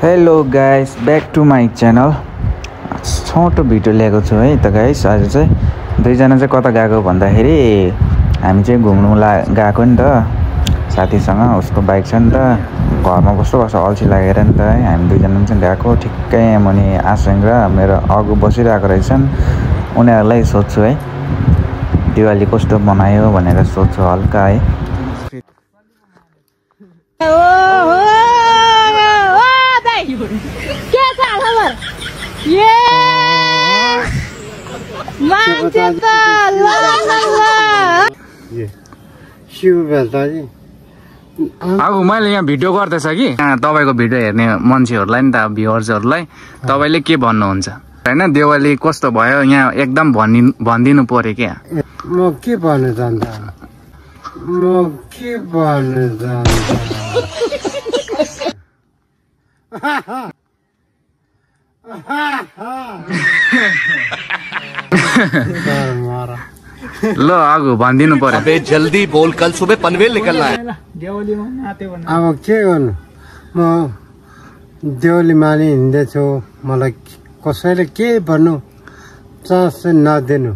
Hello guys, back to my channel. छोटो video ल्याएको छु है त गाइस। आज चाहिँ दुईजना चाहिँ कता गएको भन्दाखेरि हामी चाहिँ घुम्नु गएको नि त साथीसँग। उसको बाइक छ नि त, घरमा कस्तो कस्तो अल्छी लागेर नि त है। हामी दुईजना चाहिँ गएको। ठिक्कै मुनि आस्वाङ र मेरो अगु बसिरहेको रहेछन्। उनीहरूलाई सोध्छु है दिवाली कस्तो मनायो भनेर सोध्छु हल्का है। अब मैले यहाँ भिडियो गर्दैछ कि यहाँ तपाईको भिडियो हेर्ने मान्छेहरूलाई नि त भ्युअर्सहरूलाई तपाईले के भन्नुहुन्छ हैन? दिवाली कस्तो भयो यहाँ एकदम भनिदिनु पर्यो क्या। म के भन्न चाहन्छु, ल आगो भनिदिनु पर्यो। अबे जल्दी बोल, कल सुबह पनवेल निकलना है। अब के गर्नु, म देउली मानि हिँड्दैछु। मलाई कसैले के भन्नु चान्स नदिनु।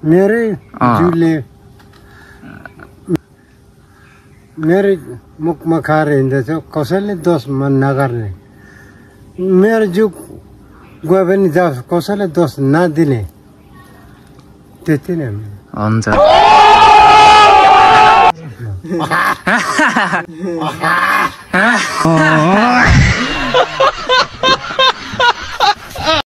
मेरै जिउले मेरै मुखमा खाएर हिँड्दैछु। कसैले दोष मन नगर्ने। मेरो जिउ गयो भने जाओस्, कसैले दोष नदिने। त्यति नै हुन्छ।